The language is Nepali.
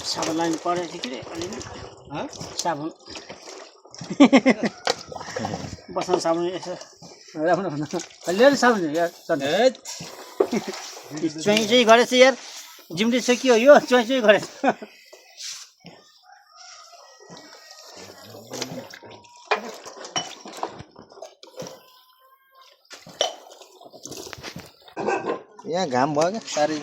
Sabun lain pare dikit sabun. Basan sabun अलि sabun यार चोइ गरेछ यार जिम्ले छ के हो यो चोइ गरेछ यहाँ घाम भयो के सारी